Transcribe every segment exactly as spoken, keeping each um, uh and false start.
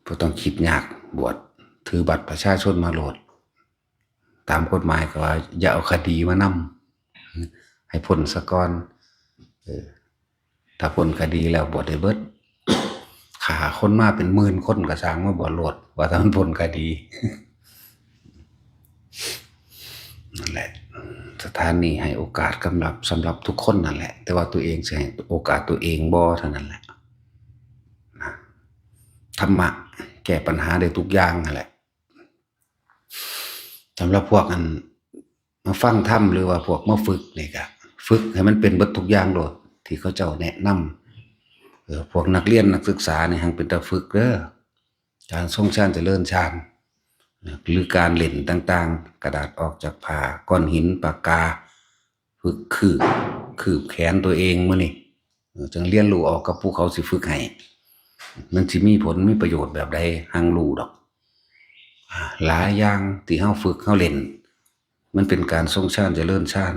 บ่ต้องคิดยาก บวชถือบัตรประชาชนมาโลด ตามกฎหมายก็ว่าอย่าเอาคดีมานำ ให้พ้นซะก่อน เออ ถ้าพ้นคดีแล้วบวชได้เบิด ฆ่าคนมาเป็นหมื่นคนก็ซ่างมาบวชโลด ว่าถ้ามันพ้นคดี นั่นแหละ สถานนี้ให้โอกาสสำหรับ สำหรับทุกคนนั่นแหละ แต่ว่าตัวเองสิให้โอกาสตัวเองบ่เท่านั้นแหละนะ ธรรมะแก้ปัญหาได้ทุกอย่างนั่นแหละ สำหรับพวกอันมาฟังธรรมหรือว่าพวกมาฝึกนี่ก็ฝึกให้มันเป็นเบิดทุกอย่างโลด ที่เขาเจ้าแนะนำ เออ พวกนักเรียนนักศึกษานี่หังเป็นตาฝึกเด้อ การทรงฌานเจริญฌาน หรือการเล่นต่างๆ กระดาษออกจากผ้า ก้อนหิน ปากกา ฝึกคืบ คืบแขนตัวเองมื้อนี้ เออ จั่งเรียนรู้เอากับผู้เขาสิฝึกให้ มันสิมีผลมีประโยชน์แบบใด หังรู้ดอก อ่า หลายอย่างที่เฮาฝึกเฮาเล่น มันเป็นการทรงฌานเจริญฌาน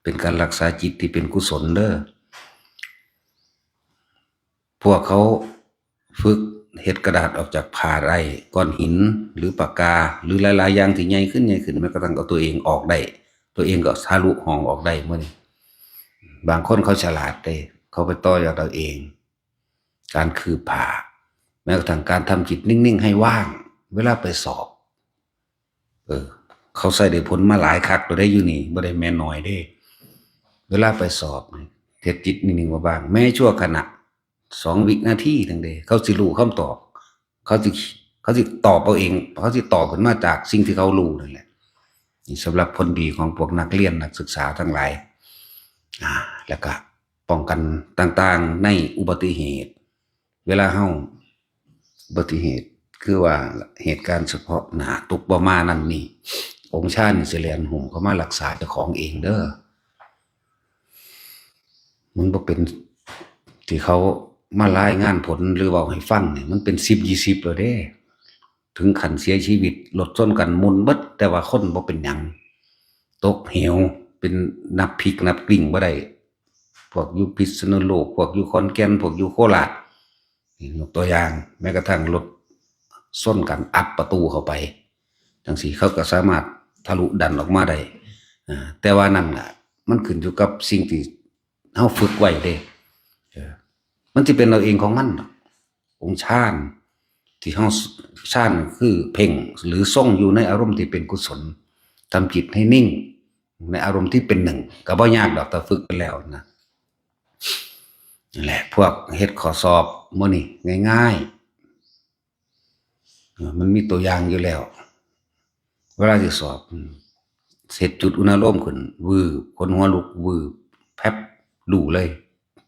เป็นการรักษาจิตที่เป็นกุศลเด้อ พวกเขาฝึกเฮ็ดกระดาษออกจากผ้าได้ ก้อนหิน หรือปากกา หรือหลายๆอย่างที่ใหญ่ขึ้น ใหญ่ขึ้น แม้กระทั่งเอาตัวเองออกได้ ตัวเองก็ทะลุห้องออกได้มื้อนี้ บางคนเขาฉลาดเด้ เขาไปต่อยอดเอาเอง การคืบผ้า แม้กระทั่งการทำจิตนิ่งๆให้ว่าง เวลาไปสอบ เออ เขาใส่ได้ผลมาหลายคักตัวได้อยู่นี่ บ่ได้แม่นน้อยเด้ เวลาไปสอบนี่ เฮ็ดจิตนิ่งๆว่างๆ แม้ชั่วขณะ สองวินาทีหนึ่งเด้ เขาสิรู้คำตอบ เขาสิ เขาสิตอบเอาเอง เขาสิตอบขึ้นมาจากสิ่งที่เขารู้นั่นแหละ นี่สำหรับผลดีของพวกนักเรียนนักศึกษาทั้งหลาย อ่า แล้วก็ป้องกันต่างๆในอุบัติเหตุ เวลาเฮาอุบัติเหตุ คือว่าเหตุการณ์เฉพาะหน้า ตกบ่มานั่นนี่ องค์ฌานนี่สิแล่นโฮมเข้ามารักษาเจ้าของเองเด้อ มันบ่เป็นที่เขามารายงานผลหรือเว้าให้ฟังนี่ มันเป็นสิบยี่สิบแล้วเด้ ถึงขั้นเสียชีวิต รถชนกันหมุนเบิด แต่ว่าคนบ่เป็นหยัง ตกเหว เป็นนับผิกนับกลิ้งบ่ได้ พวกอยู่พิษณุโลก พวกอยู่ขอนแก่น พวกอยู่โคราช นี่ยกตัวอย่าง แม้กระทั่งรถชนกันอัดประตูเข้าไป จั่งซี้เขาก็สามารถทะลุดันออกมาได้ อ่า แต่ว่านั่นน่ะ มันขึ้นอยู่กับสิ่งที่เฮาฝึกไว้เด้ เออ มันสิเป็นเอาเองของมันดอก องค์ฌานที่เฮา ฌานคือเพ่งหรือทรงอยู่ในอารมณ์ที่เป็นกุศล ทำจิตให้นิ่งในอารมณ์ที่เป็นหนึ่ง ก็บ่ยากดอก ถ้าฝึกไปแล้วนะ นั่นแหละ พวกเฮ็ดข้อสอบมื้อนี้ง่ายๆ เออ มันมีตัวอย่างอยู่แล้ว เวลาสิสอบ อืม เฮ็ดจุดอุณาโลมขึ้น วืบ ขนหัวลุก วืบ แป๊บ รู้เลย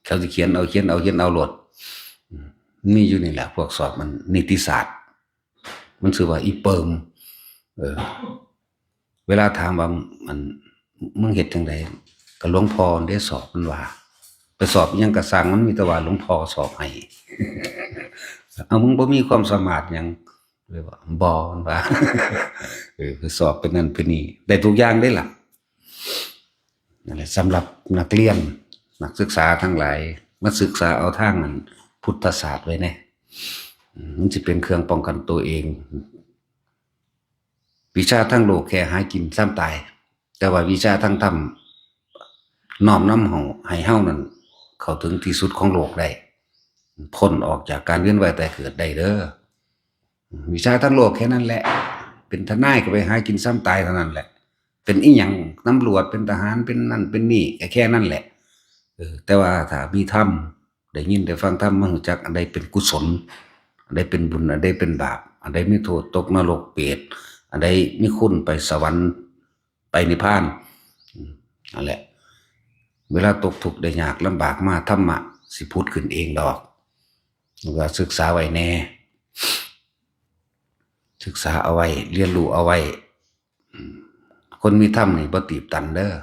เขาสิเขียนเอา เขียนเอา เขียนเอาโลด อืม มีอยู่นี่แหละ พวกสอบมันนิติศาสตร์ มันชื่อว่าอีเปิม เออ เวลาถามว่า อัน มึงเฮ็ดจั่งใด ก็หลวงพ่อเด้สอบ มันว่า ไปสอบอิหยังก็ซ่าง มันมีแต่ว่าหลวงพ่อสอบให้ เอา มึงบ่มีความสามารถหยัง เลยว่า บ่ มันว่า เออ คือสอบเป็นนั่นเป็นนี่ ได้ทุกอย่างเด้ล่ะ นั่นแหละ สำหรับนักเรียน นักศึกษาทั้งหลาย มาศึกษาเอาทางนั้นพุทธศาสตร์ไว้แน่ อืม มันสิเป็นเครื่องป้องกันตัวเอง วิชาทางโลกแค่หากินซ่ามตาย แต่ว่าวิชาทางธรรมน้อมนำเฮา ให้เฮานั้นเข้าถึงที่สุดของโลกได้ พ้นออกจากการเวียนว่ายตายเกิดได้เด้อ วิชาทางโลกแค่นั้นแหละ เป็นทนายก็ไปหากินซ่ามตายเท่านั้นแหละ เป็นอิหยัง ตำรวจ เป็นทหาร เป็นนั่น เป็นนี่ ก็แค่นั้นแหละ เออ แต่ว่าถ้ามีธรรม ได้ยินได้ฟังธรรม มารู้จักอันใดเป็นกุศล อันใดเป็นบุญ อันใดเป็นบาป อันใดมีโทษตกนรกเปรต อันใดมีคุณไปสวรรค์ ไปนิพพาน อืม นั่นแหละ เวลาตกทุกข์ได้ยากลำบากมา ธรรมะสิผุดขึ้นเองดอก ว่าศึกษาไว้แน่ ศึกษาเอาไว้ เรียนรู้เอาไว้ อืม คนมีธรรมนี่บ่ตีบตันเด้อ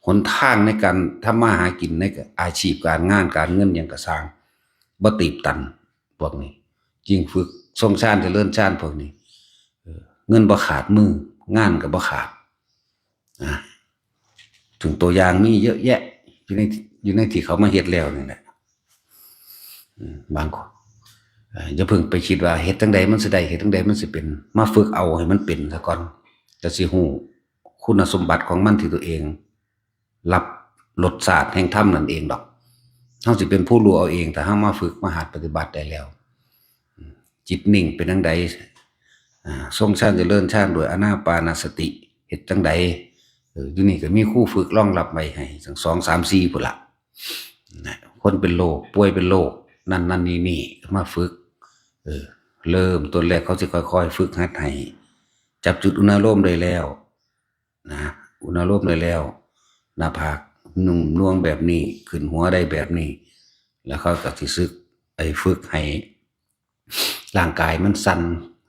หนทางในการทำมาหากิน ในอาชีพการงานการเงินหยังก็ซ่าง บ่ตีบตัน พวกนี้ ยิ่งฝึกทรงฌานเจริญฌานพวกนี้ เออ เงินบ่ขาดมือ งานก็บ่ขาด อ่ะ ถึงตัวอย่างมีเยอะแยะ อยู่ใน อยู่ในที่เขามาเฮ็ดแล้วนี่แหละ อืม บางคน เอ่ออย่าเพิ่งไปคิดว่าเฮ็ดจั่งใดมันสิได้ เฮ็ดจั่งใดมันสิเป็น มาฝึกเอาให้มันเป็นซะก่อน แล้วสิฮู้คุณสมบัติของมันที่ตัวเองรับรสชาติแห่งธรรมนั่นเองดอก เฮาสิเป็นผู้รู้เอาเอง ถ้าเฮามาฝึกมาหัดปฏิบัติได้แล้ว จิตนิ่งเป็นจั่งใด อ่า ทรงฌานเจริญฌานด้วยอานาปานสติ เฮ็ดจั่งใด เออ อยู่นี่ก็มีครูฝึกรองรับไว้ให้ สักสอง สาม สี่ พุ้นละ นะ คนเป็นโรค ป่วยเป็นโรค นั่นนั่นนี่นี่ มาฝึก เออ เริ่มต้นแรกเขาสิค่อยๆ ฝึกหัดให้ จับจุดอุณาโลมได้แล้ว นะ อุณาโลมได้แล้ว หน้าผากนุ่มนวลแบบนี้ ขึ้นหัวได้แบบนี้ แล้วเขาก็สิฝึก ไอ้ฝึกให้ ร่างกายมันสั่น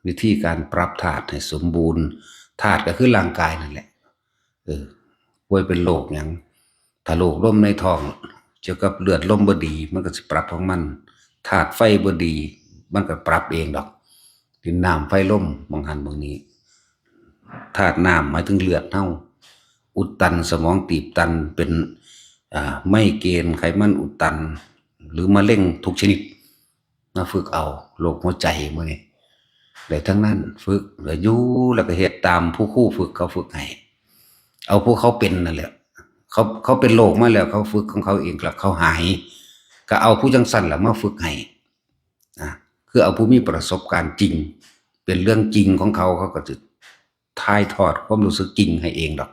วิธีการปรับธาตุให้สมบูรณ์ ธาตุก็คือร่างกายนั่นแหละ เออ ป่วยเป็นโรคหยัง ถ้าโรคลมในท้อง เกี่ยวกับเลือดลมบ่ดี มันก็สิปรับของมัน ธาตุไฟบ่ดี มันก็ปรับเองดอก ดินน้ำไฟลม หม่องหั้นหม่องนี้ ธาตุน้ำหมายถึงเลือดเฮา อุดตัน สมองตีบตัน เป็น อ่า ไมเกรน ไขมันอุดตัน หรือมะเร็งทุกชนิด มาฝึกเอา โรคหัวใจมื้อนี้ ได้ทั้งนั้น ฝึก แล้วอยู่ แล้วก็เฮ็ดตามผู้ครูฝึกเขาฝึกให้ เอาผู้เขาเป็นนั่นแหละ เขา เขาเป็นโรคมาแล้ว เขาฝึกของเขาเอง แล้วเขาหาย ก็เอาผู้จั่งซั้นล่ะมาฝึกให้ นะ คือเอาผู้มีประสบการณ์จริง เป็นเรื่องจริงของเขา เขาก็จะถ่ายทอดความรู้สึกจริงให้เองดอก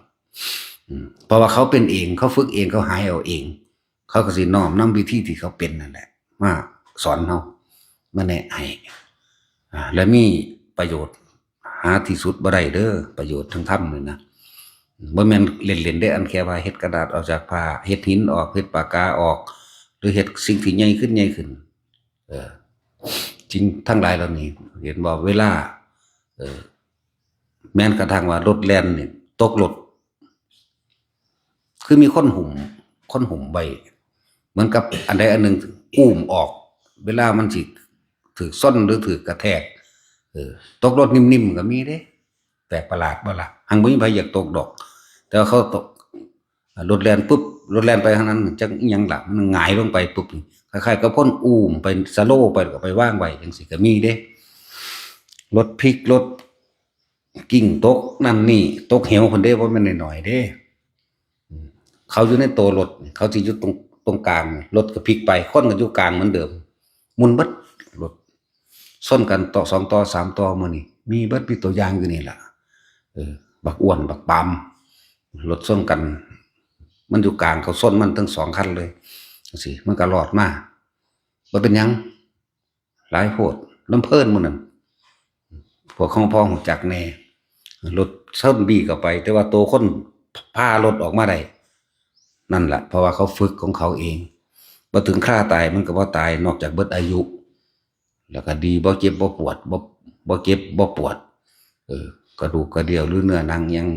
อืม เพราะว่าเขาเป็นเอง เขาฝึกเอง เขาหายเอาเอง เขาก็สิน้อมนำวิธีที่เขาเป็นนั่นแหละ มาสอนเฮา มาแนะให้ อ่า และมีประโยชน์หาที่สุดบ่ได้เด้อ ประโยชน์ทางธรรมนี่นะ บ่แม่นเล่นๆเด้ อันแค่ว่าเฮ็ดกระดาษออกจากผ้า เฮ็ดหินออก เฮ็ดปากกาออก หรือเฮ็ดสิ่งที่ใหญ่ขึ้น ใหญ่ขึ้น เออ สิ่งทั้งหลายเหล่านี้ เห็นบ่ เวลา เออ แม้กระทั่งว่ารถแล่นนี่ ตกรถ คือมีคนหุ้ม คนหุ้มไว้ เหมือนกับอันใดอันหนึ่งอุ้มออก เวลามันสิถืกส้นหรือถืกกระแทก เออ ตกรถนิ่มๆก็มีเด้ แปลกประหลาดบ่ล่ะ หังบ่มีไผอยากตกดอก แต่ว่าเขาตก รถแล่นปุ๊บ รถแล่นไปทางนั้น จักอิหยังล่ะ มันหงายลงไปปุ๊บ คล้ายๆกับคนอุ้มไป สโลว์ไป แล้วก็ไปวางไว้จั่งซี้ก็มีเด้ รถพลิก รถ กิ่งตกนั่นนี่ ตกเหวพุ้นเด้ บ่แม่นน้อยๆเด้ อืม เขาอยู่ในตัวรถนี่ เขาสิอยู่ตรง ตรงกลาง รถก็พลิกไป คนก็อยู่กลางเหมือนเดิม หมุนเบิด รถชนกันต่อ สองต่อ สามต่อ มื้อนี้ มีเบิด มีตัวอย่างอยู่นี่ล่ะ เออ บักอ้วน บักปาม รถชนกัน มันอยู่กลาง เขาชนมันทั้งสองคันเลย จั่งซี้ มันก็รอดมา บ่เป็นหยัง หลายโพด ลำเพิ่นหมู่นั้น พวกของพ่อฮู้จักแน่ รถชนบีเข้าไป แต่ว่าตัวคนพารถออกมาได้ นั่นล่ะ เพราะว่าเขาฝึกของเขาเอง บ่ถึงคราตายมันก็บ่ตาย นอกจากเบิดอายุ แล้วก็ดี บ่เจ็บบ่ปวด บ่ บ่เจ็บบ่ปวด เออ กระดูกกระเดี่ยวหรือเนื้อหนังหยัง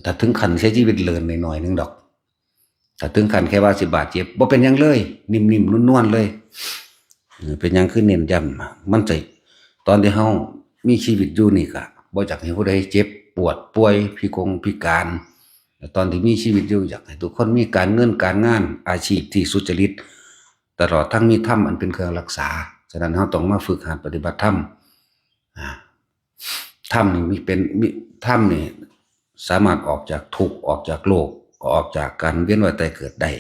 ถ้าถึงขั้นเสียชีวิตเลินหน่อยๆหนึ่งดอก ถ้าถึงขั้นแค่ว่าสิบาดเจ็บ บ่เป็นหยังเลย นิ่มๆนวลๆเลย เออ เป็นหยังคือเน้นย้ำ มันจะ ตอนที่เฮามีชีวิตอยู่นี่ก็บ่อยากให้ผู้ใดเจ็บปวดป่วยพิกงพิการ ตอนที่มีชีวิตอยู่อยากให้ทุกคนมีการเงินการงาน อาชีพที่สุจริต ตลอดทั้งมีธรรมอันเป็นเครื่องรักษา ฉะนั้นเฮาต้องมาฝึกหัดปฏิบัติธรรม อ่า ธรรมนี่มีเป็น มี ธรรมนี่สามารถออกจากทุกข์ ออกจากโลก ออกจากการเวียนว่ายตายเกิดได้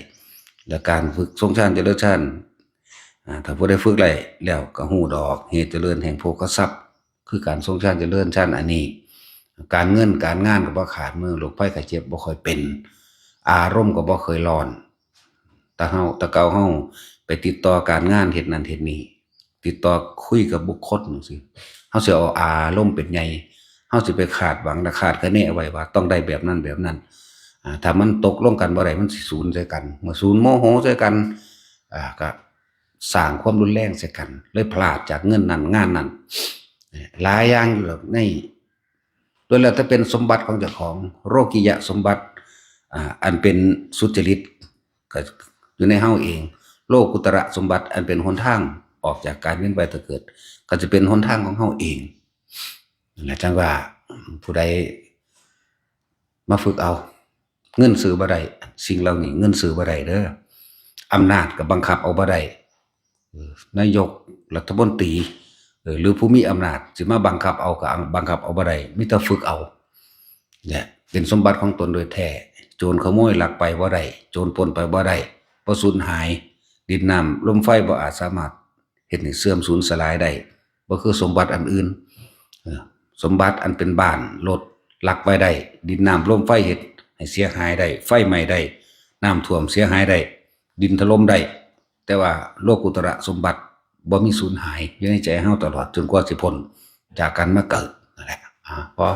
และการฝึกทรงฌานเจริญฌาน อ่า ถ้าผู้ใดฝึกได้แล้วก็ฮู้ดอก เหตุเจริญแห่งโภคทรัพย์ คือการทรงฌานเจริญฌานอันนี้ การเงินการงานก็บ่ขาดมือ โรคภัยไข้เจ็บบ่ค่อยเป็น อารมณ์ก็บ่เคยร้อน แต่เฮา แต่เก่าเฮาไปติดต่อการงาน เฮ็ดนั่นเฮ็ดนี่ ติดต่อคุยกับบุคคลจั่งซี้ เฮาสิเอาอารมณ์เป็นใหญ่ เฮาสิไปคาดหวังและคาดคะเนเอาไว้ว่าต้องได้แบบนั้นแบบนั้น อ่า ถ้ามันตกลงกันบ่ได้ มันสิสูนใส่กัน เมื่อสูนโมโหใส่กัน อ่า ก็สร้างความรุนแรงใส่กัน เลยพลาดจากเงินนั้นงานนั้น หลายอย่างอยู่ดอก ใน ล้วนแล้วแต่เป็นสมบัติของเจ้าของ โลกิยะสมบัติ อ่า อันเป็นสุจริต ก็อยู่ในเฮาเอง โลกุตระสมบัติอันเป็นหนทางออกจากการเวียนว่ายตายเกิด ก็จะเป็นหนทางของเฮาเอง นั่นแหละ จั่งว่าผู้ใดมาฝึกเอา เงินซื้อบ่ได้ สิ่งเหล่านี้เงินซื้อบ่ได้เด้อ อำนาจก็บังคับเอาบ่ได้ เออ นายก รัฐมนตรี เออ หรือผู้มีอำนาจสิมาบังคับเอาก็บังคับเอาบ่ได้ มีแต่ฝึกเอา เนี่ย เป็นสมบัติของตนโดยแท้ โจรขโมยลักไปบ่ได้ โจรปล้นไปบ่ได้ บ่สูญหาย ดินน้ำลมไฟบ่อาจสามารถเฮ็ดให้เสื่อมสูญสลายได้ บ่คือสมบัติอันอื่น เออ สมบัติอันเป็นบ้านรถลักไปได้ ดินน้ำลมไฟเฮ็ดให้เสียหายได้ ไฟไหม้ได้ น้ำท่วมเสียหายได้ ดินถล่มได้ แต่ว่าโลกุตระสมบัติบ่มีสูญหาย อยู่ในใจเฮาตลอดจนกว่าสิพ้นจากการมาเกิดนั่นแหละ อ่า พอ